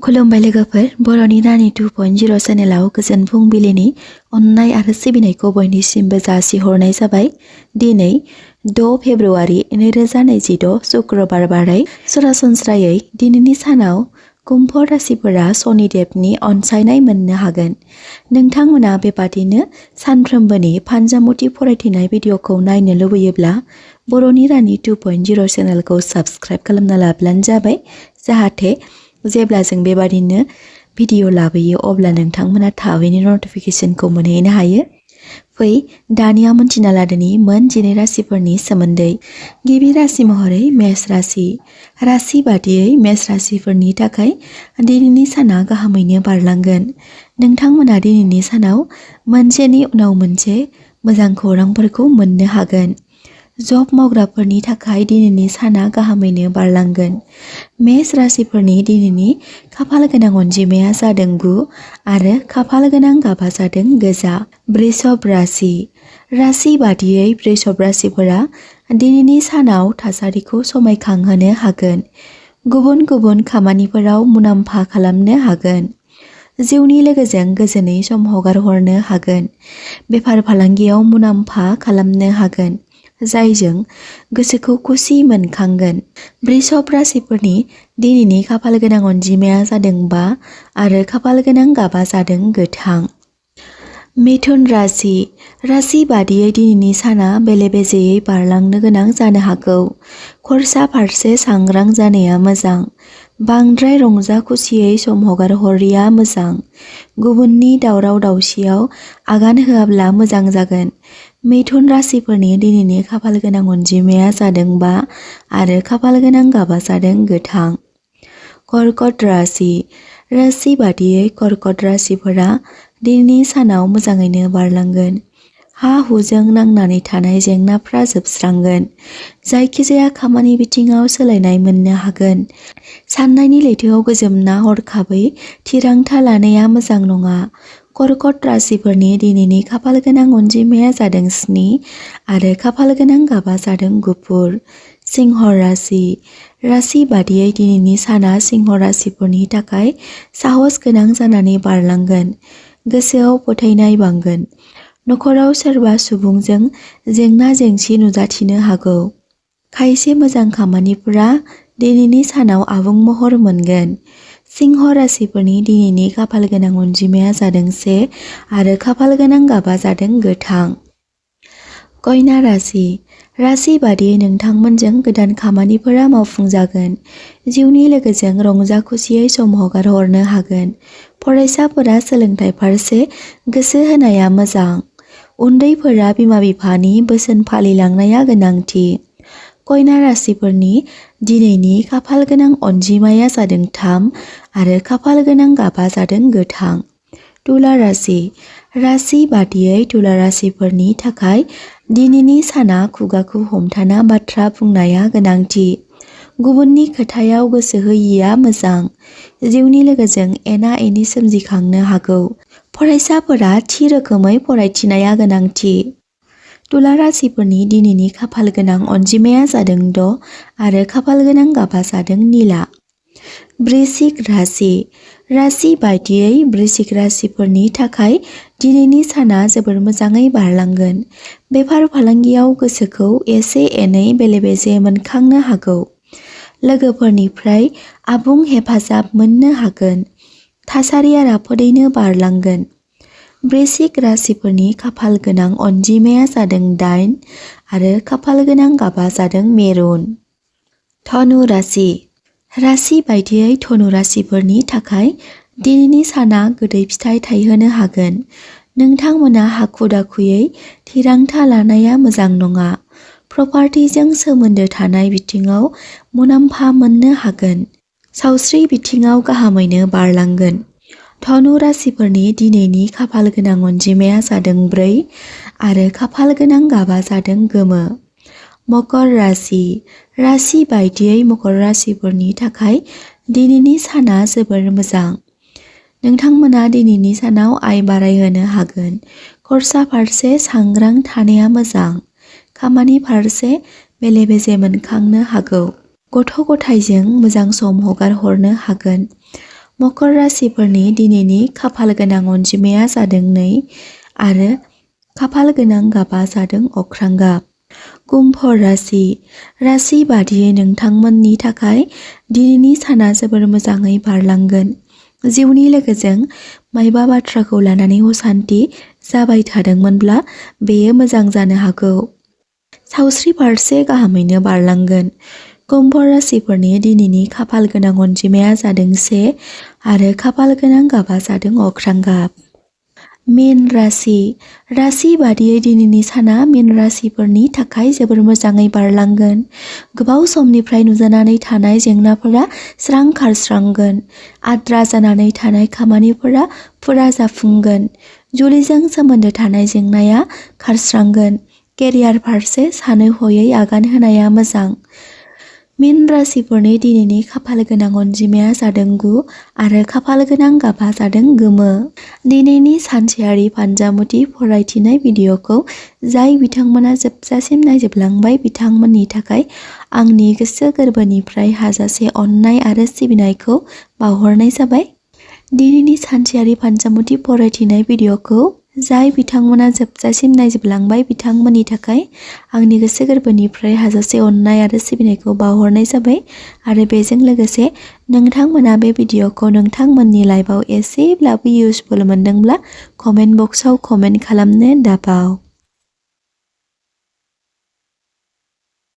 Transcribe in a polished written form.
खुलुमबाय लोगोफोर बर'नि रानि 2.0 चेनेलाव गोजोन फुंबिलिनि अननाय आरो सिबिनायखौ बयनिसिमबो जासिहरनाय जाबाय। दिनै 6 फेब्रुआरि 2026 शुक्रबार बाराय। सरासनस्रायै दिनैनि सानाव कुम्भ राशिफोरा शनिदेबनि अनसायनाय मोननो हागोन। नोंथांमोना बेबादिनो सानफ्रोमबोनि फानजामुथि फरायथिनाय भिडिअखौ नायनो लुबैयोब्ला बर'नि रानि 2.0 चेनेलखौ साबस्क्राइब खालामना लाब्लानो जाबाय, जाहाथे जेब्ला जों बेबादिनो भिडिअ लाबोयो अब्ला नोंथांमोना थाबैनो नटिफिकेशनखौ मोनहैनो हायो। फै दानिया मोनथिना लादोनि मोन 12 राशिफोरनि सोमोन्दै। गिबि राशि महरै मेष राशि। राशि बादियै मेष राशिफोरनि थाखाय दिनैनि साना गाहामैनो बारलांगोन। नोंथांमोना दिनैनि सानाव मोनसेनि उनाव मोनसे मोजां खौरांफोरखौ मोननो हागोन। जब मावग्राफोरनि थाखाय दिनैनि साना गाहामैनो बारलांगोन। मेष राशिफोरनि दिनैनि खाफाल गोनां अनजिमाया जादों 9 आरो खाफाल गोनां गाबा जादों गोजा। वृषभ राशि। राशि बादियै वृषभ राशिफोरा दिनैनि सानाव थासारिखौ समायखांहोनो हागोन। गुबुन गुबुन खामानिफोराव मुलाम्फा खालामनो हागोन। जिउनि लोगोजों गोजोनै सम हगारहरनो हागोन। बेफार फालांगियाव मुलाम्फा खालामनो हागोन, जायजों गोसोखौ खुसि मोनखांगोन। वृषभ राशिफोरनि दिनैनि खाफाल गोनां अनजिमाया जादों 5 आरो खाफाल गोनां गाबा जादों गोथां। मिथुन राशि। राशि बादियै दिनैनि साना बेले बेजेयै बारलांनो गोनां जानो हागौ। खरसा फारसे सांग्रां जानाया मोजां। बांद्राय रंजा खुसियै सम हगारहरिया मोजां। गुबुननि दावराव दावसियाव आगान होआब्ला मोजां जागोन। मिथुन राशिफोरनि दिनैनि खाफाल गोनां अनजिमाया जादों 5 आरो खाफाल गोनां गाबा जादों गोथां। कर्कट राशि। राशि बादियै कर्कट राशिफोरा दिनैनि सानाव मोजाङैनो बारलांगोन। हा-हुजों नांनानै थानाय जेंनाफ्रा जोबस्रांगोन। जायखिजाया खामानि बिथिङाव सोलायनाय मोननो हागोन। साननायनि लैथोआव गोजोमना हरखाबै थिरांथा लानाया मोजां नङा। कर्कट राशिफोरनि दिनैनि खाफाल गोनां अनजिमाया जादों 7 आरो खाफाल गोनां गाबा जादों गुफुर। सिंह राशि। राशि बादियै दिनैनि साना सिंह राशिफोरनि थाखाय साहस गोनां जानानै बारलांगोन। गोसोआव फोथायनाय बांगोन। नखराव सोरबा सुबुंजों जेंना जेंसि नुजाथिनो हागौ। खायसे मोजां खामानिफोरा दिनैनि सानाव आबुं महर मोनगोन। सिंह राशिफोरनि दिनैनि खाफाल गोनां अनजिमाया जादों 1 आरो खाफाल गोनां गाबा जादों गोथां। कन्या राशि। राशि बादियै नोंथांमोनजों गोदान खामानिफोरा मावफुंजागोन। जिउनि लोगोजों रंजा खुसियै सम हगारहरनो हागोन। फरायसाफोरा सोलोंथाइ फारसे गोसो होनाया मोजां। उन्दैफोरा बिमा बिफानि बोसोन फालिलांनाया गोनांथि। कन्या राशिफोरनि दिनैनि खाफाल गोनां अनजिमाया जादों 3 आरो खाफाल गोनां गाबा जादों गोथां। तुला राशि। राशि बादियै तुला राशिफोरनि थाखाय दिनैनि साना खुगाखौ हमथाना बाथ्रा बुंनाया गोनांथि। गुबुननि खोथायाव गोसो होयिया मोजां। जिउनि लोगोजों एना एनि सोमजिखांनो हागौ। फरायसाफोरा थि रोखोमै फरायथिनाया गोनांथि। तुला राशिफोरनि दिनैनि खाफाल गोनां अनजिमाया जादों 6 आरो खाफाल गोनां गाबा जादों निला। वृश्चिक राशि। राशि बादियै वृश्चिक राशिफोरनि थाखाय दिनैनि साना जोबोर मोजाङै बारलांगोन। बेफार फालांगियाव गोसोखौ एसे एनै बेले बेजे मोनखांनो हागौ। लोगोफोरनिफ्राय आबुं हेफाजाब मोननो हागोन। थासारिया राफोदैनो बारलांगोन। वृश्चिक राशिफोरनि खाफाल गोनां अनजिमाया जादों 8 आरो खाफाल गोनां गाबा जादों मेरुन। धनु राशि। राशि बायदियै धनु राशिफोरनि थाखाय दिनैनि साना गोदै फिथाइ थायहोनो हागोन। नोंथांमोना हाखु दाखुयै थिरांथा लानाया मोजां नङा। प्रपार्टिजों सोमोन्दो थानाय बिथिङाव मुलाम्फा मोननो हागोन। सावस्रि बिथिङाव गाहामैनो बारलांगोन। धनु राशिफोरनि दिनैनि खाफाल गोनां अनजिमाया जादों 4 आरो खाफाल गोनां गाबा जादों गोमो। मकर राशि। राशि बायदियै मकर राशिफोरनि थाखाय दिनैनि साना जोबोर मोजां। नोंथांमोना दिनैनि सानाव आय बारायहोनो हागोन। खरसा फारसे सांग्रां थानाया मोजां। खामानि फारसे बेले बेजे मोनखांनो हागौ। गथ' गथायजों मोजां सम हगारहरनो हागोन। मकर राशिफोरनि दिनैनि खाफाल गोनां अनजिमाया जादों 2 आरो खाफाल गोनां गाबा जादों अख्रां गाब। कुम्भ राशि बादियै नोंथांमोननि थाखाय दिनैनि साना जोबोर मोजाङै बारलांगोन। जिउनि लोगोजों मायबा बाथ्राखौ लानानै असान्ति जाबाय थादोंमोनब्ला बेयो मोजां जानो हागौ। सावस्रि फारसे गाहामैनो बारलांगोन। कुम्भ राशिफोरनि दिनैनि खाफाल गोनां अनजिमाया जादों 1 आरो खाफाल गोनां गाबा जादों अख्रां गाब। मीन राशि बादियै दिनैनि साना मीन राशिफोरनि थाखाय जोबोर मोजाङै बारलांगोन। गोबाव समनिफ्राय नुजानानै थानाय जेंनाफोरा स्रां खारस्रांगोन। आद्रा जानानै थानाय खामानिफोरा फुरा जाफुंगोन। जुलिजों सोमोन्दो थानाय जेंनाया खारस्रांगोन। केरियार फारसे सानै हयै आगान होनाया मोजां। मीन राशिफोरनि दिनैनि खाफाल गोनां अनजिमाया जादों 9 आरो खाफाल गोनां गाबा जादों गोमो। दिनैनि सानसेयारि फानजामुथि फरायथिनाय भिडिअखौ जाय बिथांमोना जोबजासिम नायजोबलांबाय बिथांमोननि थाखाय आंनि गोसो गोरबोनिफ्राय हाजासे अननाय आरो सिबिनायखौ बावहरनाय जाबाय। दिनैनि सानसेयारि फानजामुथि फरायथिनाय भिडिअखौ जाय बिथांमोना जोबजासिम नायजोबलांबाय बिथांमोननि थाखाय आंनि गोसो गोरबोनिफ्राय हाजासे अननाय आरो सिबिनायखौ बावहरनाय जाबाय आरो बेजों लोगोसे नोंथांमोना बे भिडिअखौ नोंथांमोननि लाइफआव एसेब्लाबो इउजफुल मोनदोंब्ला कमेन्ट बक्सआव कमेन्ट खालामनो दाबाव।